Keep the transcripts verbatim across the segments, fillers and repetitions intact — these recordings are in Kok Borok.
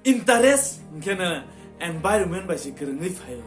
Interest hwnkhe no environment bai se kwrwngwi phaio.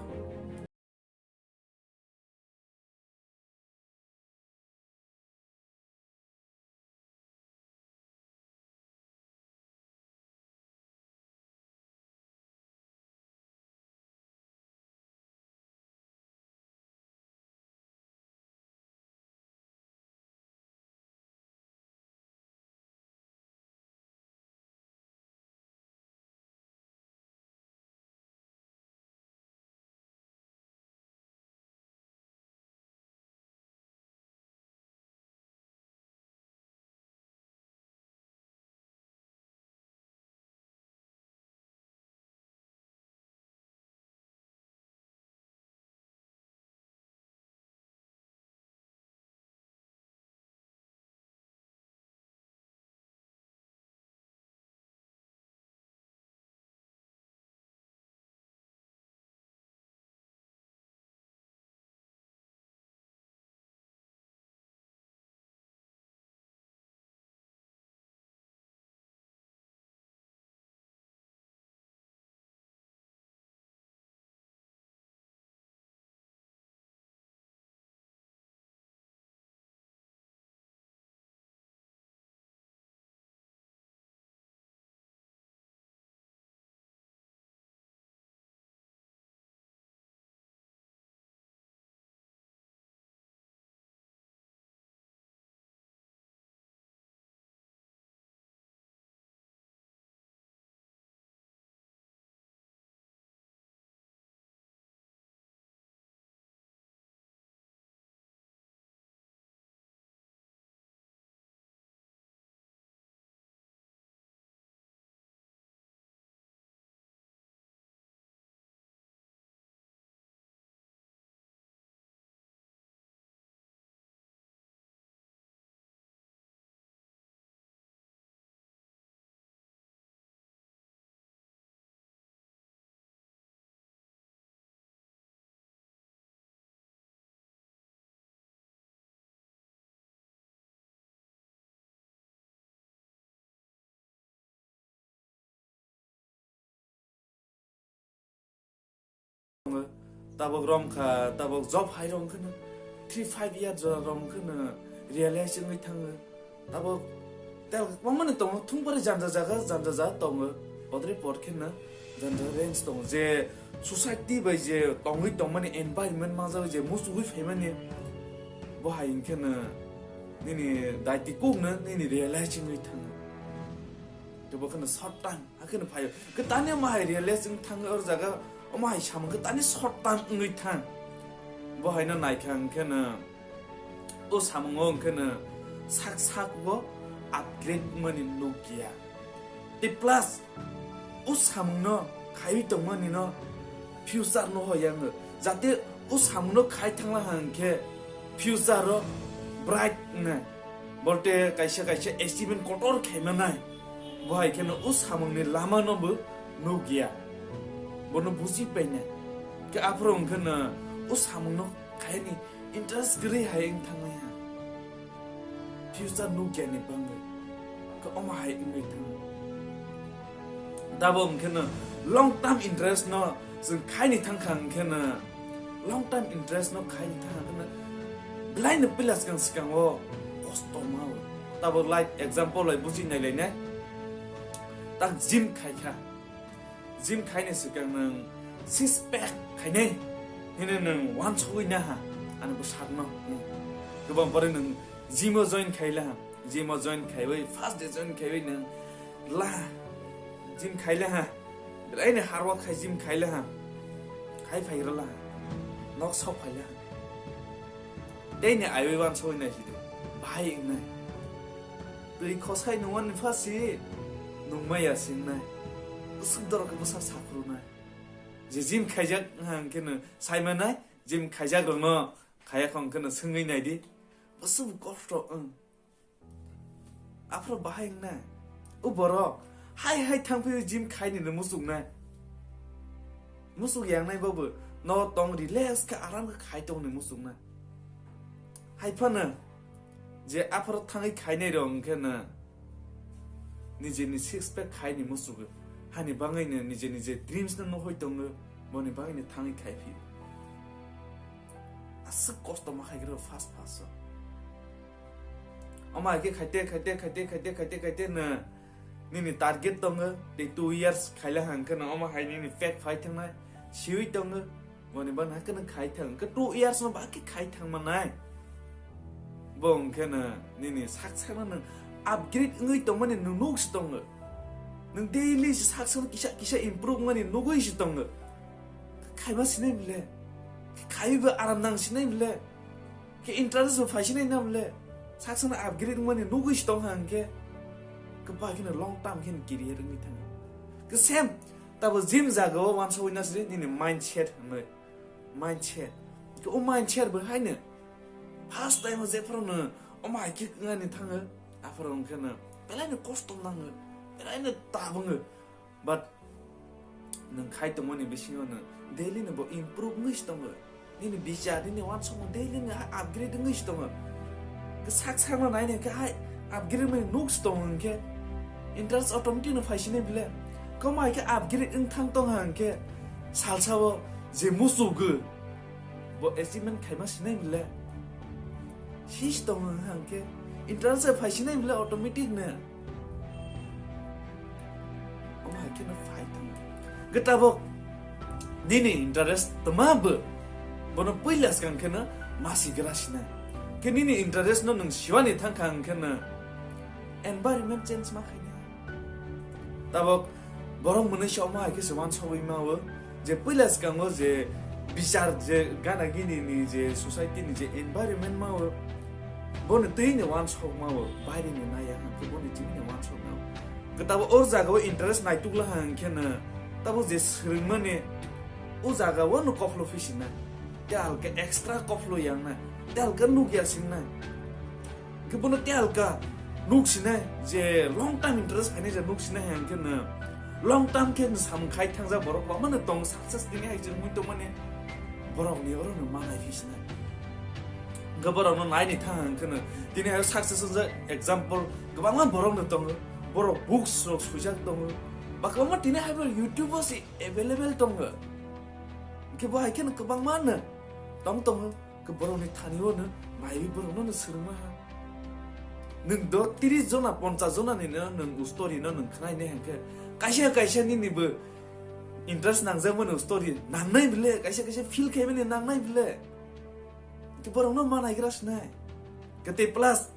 Tabok romkha, tabok job hai rok wngkhano three five year jora rok wngkhano realize wngwi thango. Tabok tel kwbangmani tongo, thungpari janja jaga, janja jaga tongo. Bodre por kheno janja range tongo. Je society bai je tongwi tongmani environment manjak je muchugwi phaimani, bo hai wngkheno nini daiti kokno nini realize wngwi thango. Tei bo kheno short time. Hakhe no phaio. Khe tani omo hai realize wng thang o jaga, omo hai samung khe tani short term wngwi thang. Bo hai no naikha hwnkhe no, o samung o hwnkhe no sak sak o upgrade wngmani nuk ya. Tei plus o samung no khaiwi tongmani no future no hoi yang, jate o samung no khai thangla hwnkhe future o bright wngnai. Bolte kaisa kaisa achievement kotor khaima nai. Bo hai kheno o samungni lama no bo nuk ya. Bono buji paina. Khe aphuru wngkhe no o samung no khaini interest kwrwi hai wng thangnai ha. Future nuk ya ni bangwi. Khe omo hai wngwi thango. Tabo wngkhe no long term interest no chwng khaini thangkha wngkhe no long term interest no khaini thangkha wngkhe no belai no pila swkang swkang o kosto ma o. Tabo like example lai buji nai lai nai. Tak gym khai kha. Gym khaini swkang nwng six pack khainai hino nwng wansugwi naha ani bwsakno. Kwbang pore nwng gym o join khaila ha. Gym o join khaiwi, first day join khaiwi nwng la gym khaila ha. Belai ni hard work khai gym khaila ha. Khai phaigra la ha. Nok sok phaila ha. Tei ni aiwi wansugwi naisidi. Bahai wngnai. Twi khosai nungmani pha si nungmaya si wngnai. Bwswk dorok khe bwsa sakrunai. Je gym khaijak wngkha hwnkhe no saimanai, gym khaijak rokno khaya kha hwnkhe no swngwi naidi. Bwswk kosto wng. Aphuru bahai wngnai. O borok hai hai thangphio gym khaini no muchungnai. Muchuk yangnai babu no tong relax khe aram khe khai tongni muchungnai. Hai phano je aphuru thangwi khainai rok hwnkhe no nijini six pack khaini muchugo. Hani bangwi no nije nije dreams no nuhoi tongo, boni bangwi no thangwi khai phi. Aswk kosto ma khai gra fast fast o. Ama ke khaite, khaite, khaite, khaite, khaite, khaite no nini target tongo, tei two years khaila hang kheno ama hai nini fake phai thangnai, siwi tongo. Boni ban hakhe nang khai thang, ke two years no ba ke khai thang manai. Bo hwnkhe no nini sak sakno nang upgrade wngwi tongmani nung nuk si tongo. Nung daily si sak sakno kisa kisa improve mani nugwi si tongo. Khaima sinai bile. Khaiwi bo aram nang sinai bile. Ke interest bo phai sinai na bile. Sak sakno upgrade wngmani nugwi si tong hang khe. Ke ba khe no long term khe no career wngwi thango. Ke same tabo gym jaga o wansugwi na sri nini mindset hwnwi. Mindset. Ke o mindset bo haino first time o jephuru no o mai khe wngani thango, aphuru hwnkhe no belai no kosto nango, belai no tabungo. But nwng khai tongmani bisingo no daily no bo improve wngwi si tongo. Nini bichar, nini wansukmung daily no upgrade wngwi si tongo. Ke sak sakno naina khe hai upgrade mani nuk si tongo hwnkhe interest automatic no phai sinai bile. Koma hai khe upgrade wng thang tong ha hwnkhe salsa o je musugo bo achievement khaima sinai bile. Sis tong hang khe interest phai sinai bile automatic no. Omo hai khe no phai tong. Geta bo nini interest tma bo bono puila skang khe no masi gra sinai. Ke nini interest no nwng siwani thang kha hang khe no environment change ma khainai. Tabok borok mwnwi se omo hai khe se wansogwi mao je puila swkango je bichar je gana gini ni je society ni je environment mao boni twi ni wansok mao baire ni naya hang khe boni twi ni wansok mao. Kwtabo or jaga o interest naituk la hang khe no tabok je swrwngmani o jaga o no kophlo phi sinai. Te halka extra kophlo yang nai. Te halka nuk ya sing nai. Ke bono te halka nuk sinai je long term interest phainai je nuk sinai hang khe no long term khe no samung khai thangjak borok bangma no tong success tini hai je mui tongmani borok ni oro no manai phi sinai. Hwnkhe borok no nai ni thang hang khe no tini hai success wngjak example kwbangma borok no tongo, borok books rok swijak tongo, ba kwbangma tini hai borok YouTube o se available tongo. Hwnkhe bo hai khe no kwbangma no tong tongo. Ke borokni thani o no naiwi borokno no swrwngma ha. Nwng do tiris jona, ponchas jona ni no nwng u story no nwng khwnai ne hwnkhe kaisa kaisa nini bo interest nangjak mani u story nangnai bile, kaisa kaisa feel khai mani nangnai bile. Ke borokno manai gra sinai. Ke te plus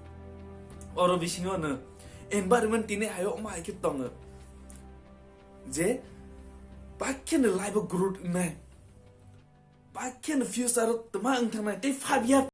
oro bisingo no environment tini hayo ma hai khe tongo. Je bakhe no life o growth wngnai. Bakhe no future o tma wng thangnai tei five year